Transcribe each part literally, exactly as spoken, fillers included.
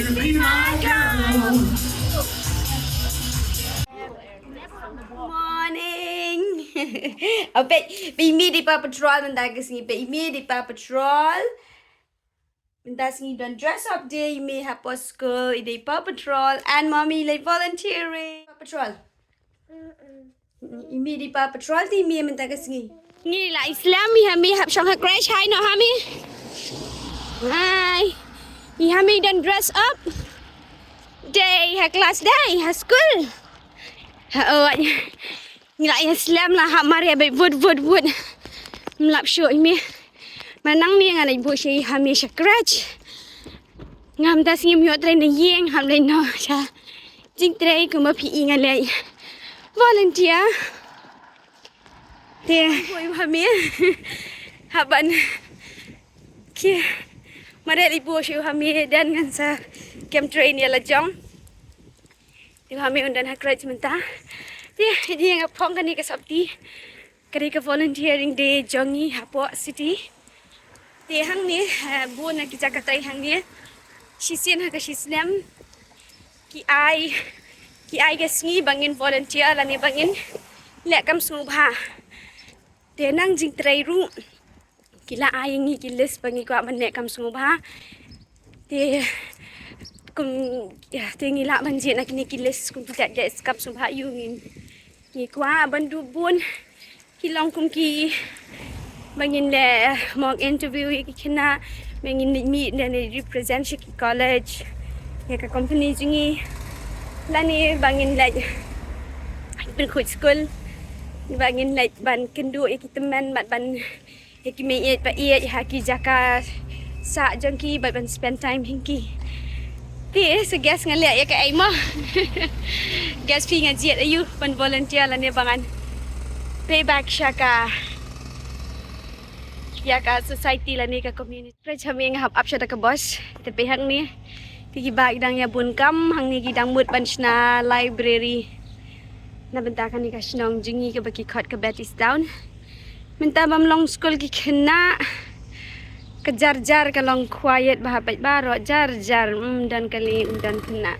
Morning. Oh, peit, peit i Mei i dei Paw Patrol mynta ka sngi, peit i Mei i dei Paw Patrol. Mynta sngi don dress up day, i Mei hapoh skul i dei Paw Patrol and mommy i leit volunteering. Paw Patrol. I Mei i dei Paw Patrol te i Mei mynta ka sngi. Ngi la ïa slem, i Hami hap shong ha crèche, hi noh Hami. Hi. I Hami don dress up. Dei ha class dei, ha school. Ha, oh, ngi la ïa slem la hap mar ïa beit wut, wut, wut. Ym lap shuh i Mei. Mynta nangne nga leit buh sha i Hami sha crèche. Ngam da sngi ym ïoh trei na ïing, hap leit noh sha jingtrei kumba phi i nga leit volunteer. Te buh i Hami. Hap ban ki. Mar ïa leit buh sha i Hami, dang ngan sa kem trei ïa la jong. Te i Hami un don ha crèche mynta. Te ïa nga phong kane ka sopti. Ka dei ka volunteering day jong ngi hapoh city. Te hangne, eh, bun na ki jaka trei hangne. Shisien ha ka shi snem ki ai, ki ai ka sngi ba ngin volunteer lane ba ngin leh kam sngewbha. Te nang jingtrei ruh ki la ai ngi ki list ba ngi kwah ban leh kam sngewbha. Te kum, ïa, te ngi lah ban jied na kine ki list kum kita, kita kam sngewbha ïa u, ngi, ngi kwah ban duh bun ki long kum ki ba ngin leh mock interview ïa ki khynnah, ba ngin leit mih lane represent sha ki college, ïa ka company jong ngi, lane ba ngin leit pynkhuid skul, ba ngin leit ban kynduh ïa ki tymmen bad ban ïa ki meiieit paieit ha ki jaka sah jong ki bad ban spend time hi ki. Te sa guess nga leh ïa kaei mo. Guess phi nga jied aïu, ban volunteer lane ba ngan pay back sha ka, ïa ka society lane ka community. Pyrshah me nga hap ap sha da ka bus. Te pyrshah me. Te ki ba ki dang ïa bun kam, hangne ki dang mut ban shna library. Na bynta kane ka shnong jong ngi kaba ki khot ka Bettystown. Mynta bym long skul ki khynnah. Ka jar jar ka long quiet bha, peit baroh jar jar, ym don kali, ym don khynnah.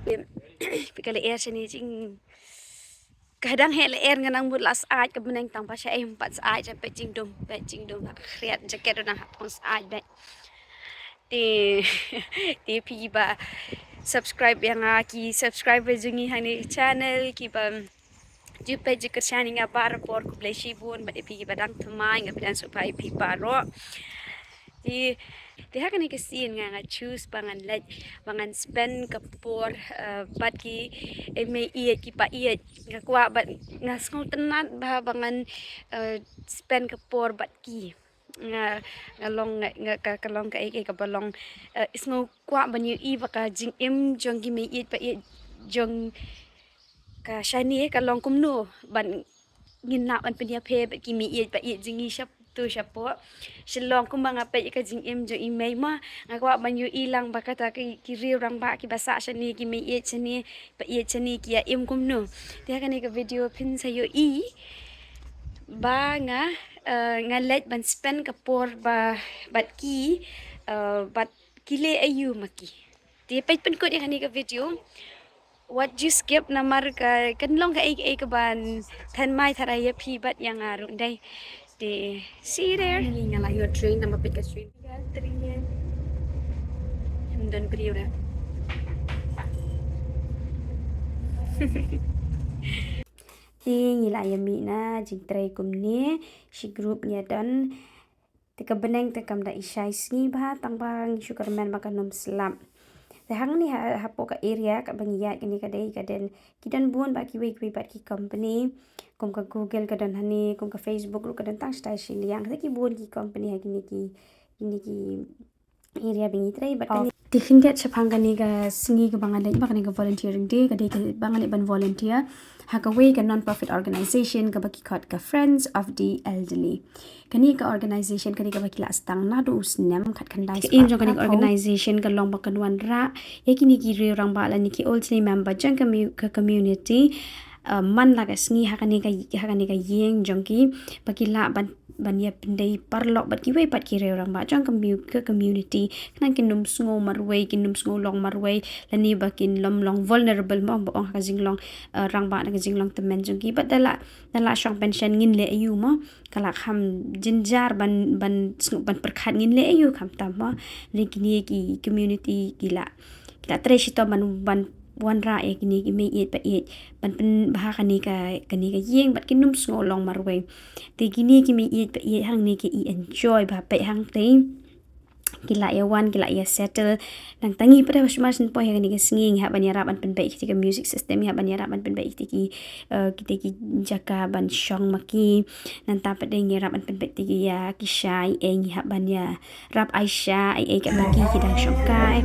Peit ka lyer shane jing. Ka dang heh lyer, nga nang mut la syaid ka bneng tang ba sha em pat syaid, sha peit jingdum, peit jingdum ha ka khriat, jacket ruh nang hap pong syaid beit. Te, te phi ba subscribe ïa nga, ki subscriber jong ngi hangne channel, kiba ju peit ju kyrshan ïa nga barabor, khublei shibun, bad ïa phi kiba dang thymmai, nga phi dang sngewbha ïa phi baroh. Te, te ha kane ka sien nga, nga choose ba ngan leit, ba ngan spend ka por, eh, bad ki, eh, meiieit ki paieit, nga kwah bad nga sngewtynnat ba, ba ngan, eh, spend ka por bad ki. Nga, nga long, nga, nga ka, ka long kaei kaei kaba long, eh, sngew kwah ban ïohi ba ka jingim jong ki meiieit paieit jong ka shane ka long kumno, ban ngin lah ban pynïapher bad ki meiieit paieit jong ngi shatu shapoh Shillong. Kumba nga peit ïa ka jingim jong i Mei ma, nga kwah ban ïohi lang ba kata ki, ki riew rangbah kiba sah shane, ki meiieit shane, paieit shane, ki ïa im kumno. Te ha kane ka video phin sa ïohi ba nga, eh, nga leit ban spend ka por ba, bad ki, eh, bad ki leh aïu ma ki. Te peit pynkut ïa kane ka video. Wat ju skip namar ka, kan long kaei kaei kaban thymmai tharai ïa phi bad ïa nga ruh dei. Te see you there. Nga la ïoh train, tang ba peit ka train. Ym don briew re. Te ngi la ïa mih na jingtrei kumne, shi group ngi ïa don. Te ka bneng te kam da i shai sngi bha, tang ba ngi shu kyrmen ba kan ym slap. Te hangne ha, hapoh ka area kaba ngi ïaid kane ka dei ka don, ki don bun bad kiwei kiwei bad ki company. Kum ka Google ka don hangne, kum ka Facebook ruh ka don tang shatai shiliang. Te ki bun ki company ha kine ki, kine ki area ba ngi trei bad kane. Te khyndiat shaphang kane ka sngi kaba nga leit, ba kane ka volunteering day, ka dei kaba nga leit ban volunteer ha kawei ka non-profit organization kaba ki khot ka Friends of the Elderly. Kane ka organization ka dei kaba ki la sdang naduh u snem khatkhyndai spah. Ka aim jong kane ka organization ka long ba kan wanrah ïa kine ki riew rangbah lane ki old chennai member jong ka mu-, ka community, uh, man la ka sngi ha kane ka, ha kane ka ïing jong ki, ba ki lah ban ban ïa pyndei paralok bad kiwei pat ki riew rangbah jong ka mu-, ka community. Khnang kin ym sngew marwei, kin ym sngew long marwei, lane ba kin ym long vulnerable mo, ba ong ha ka jinglong, eh, rangbah na ka jinglong tymmen jong ki. Bad da la, da la shong pension ngin leh aïu mo. Ka la kham jynjar ban, ban sngew, ban pyrkhat ngin leh aïu khamtam mo. Lane kine ki community ki la, ki la trei shitom ban, ban wanrah ïa kine ki mei ïeit pa ïeit. Ban pynbha kane ka, kane ka ïing bad kin ym sngew long marwei. Te kine ki mei ïeit pa ïeit hangne ki i enjoy bha peit hangtei. Ki la ïa wan, ki la ïa settle. Nangta ngi pat ha sumar shen poi ha kane ka sngi ngi hap ban ïarap ban pynbeit kita ka music system, ngi hap ban ïarap ban pynbeit kita ki, eh, kita ki jaka ban shong ma ki. Nangta pat ngi ïarap ban pynbeit kita ki ïa ki shai, eh, ngi hap ban ïarap ai sha, eh, eh, kata ki ki dang shong kai.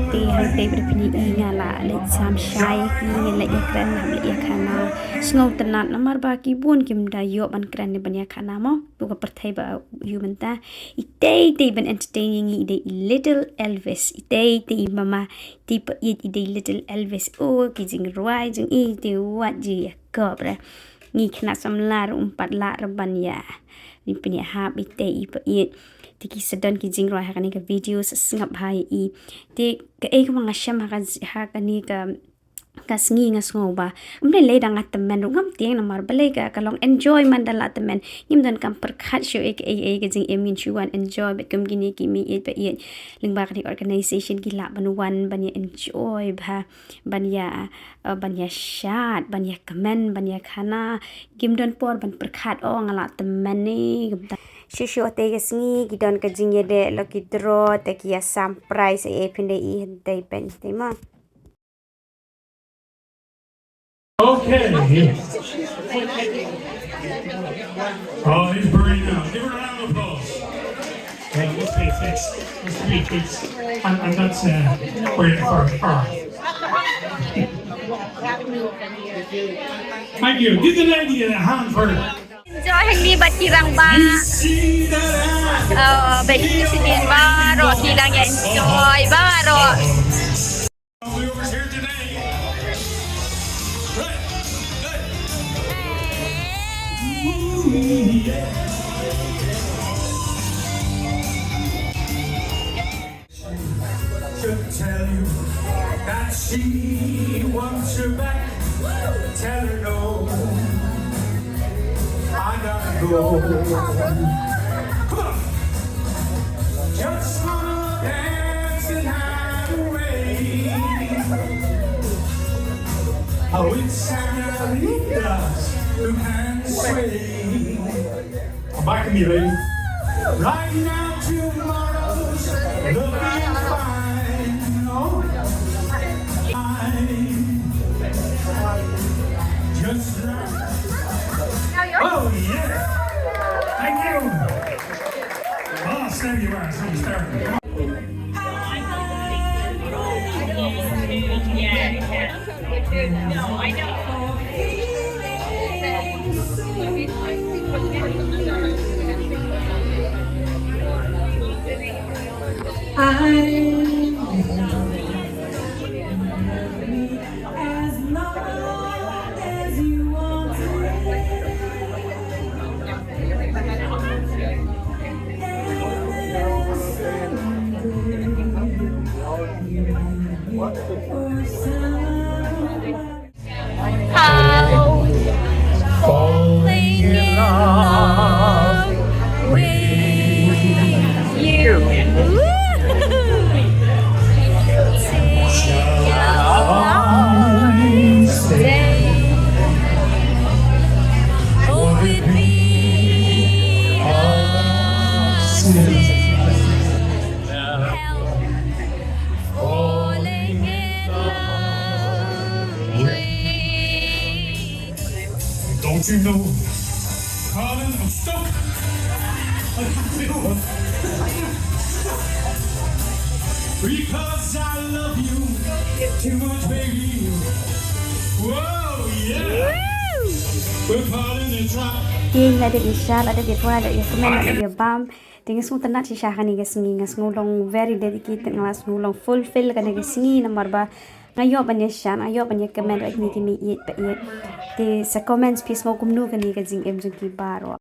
Te hangtei pat phi i nga la leit sam shai, ngi leit ïa kren, hap leit ïa khana. Sngewtynnat namar ba ki bun kim da ïoh ban kren ne ban ïa khana mo. Tu ka pyrthei ba ïoh mynta. Itei tei ban entertain ïa ngi i dei i Little Elvis. Itei tei i mama tei pa ïeit i dei Little Elvis. Oh, ki jingrwai jong i tei wat ji ïa kop re. Ngi khynnah samla ruh ym pat lah re ban ïa. Ngi pynïahap itei i pa ïeit. Te ki sa don ki jingrwai ha kane ka video sa sngap ha i. Te kaei kaba nga shem ha ka, ha kane ka ka sngi nga sngew ba. Ym lei lei da nga tymmen ruh ngam tieng namar balei ka, ka long enjoyment da la tymmen. Ngim donkam pyrkhat shuh ïa kaei kaei ka jingim ngin shu wan enjoy bad kum kine ki mei ïeit pa ïeit. Lyngba kane ka organization ki lah ban wan ban ïa enjoy bha. Ban ïa, eh, ban ïa shad, ban ïa kmen, ban ïa khana. Ngim don por ban pyrkhat oh nga la tymmen ne. Shuh shuh te ka sngi ki don ka jingïadei lucky draw te ki ïa sam prize eh phin dei i hynrei pyn te ma. Okay. Oh, he's burning now. Give her a round of applause. Yeah, let's be a fix. Let's be a fix. And, and that's, uh, for, for her. Thank you. Give the lady a hand for it. Enjoy hangne bad ki rangbah. Uh, bad ki student baroh ki dang enjoy baroh. Should tell you that she wants you back. Tell her no. I gotta go. Come on. Just wanna dance the night away. Oh, it's senoritas who can sway. Come back to me, lady. Right now, tomorrow's looking fine. Oh, I just like, oh, yeah. Thank you. Oh, stand your ass. I'm starving. As long as you want it. How falling in love with you. Woo! Till I stay. Oh, it be a sin. Falling in love with. Don't you know? Colin, I'm stuck. Because I love you too much, baby. Whoa, yeah. We're caught in the trap. Ïing la dep ïa shad, la dep ïa poi, la dep ïa kmen, la dep ïa bam. Te nga sngewtynnat shisha ha kane ka sngi, nga sngew long very dedicated, nga sngew long fulfill kane ka sngi namar ba nga ïoh ban ïa shad, nga ïoh ban ïa kmen bad kine ki mei ïeit pa ïeit. Te sa comment phi sngew kumno kane ka jingim jong ki baroh.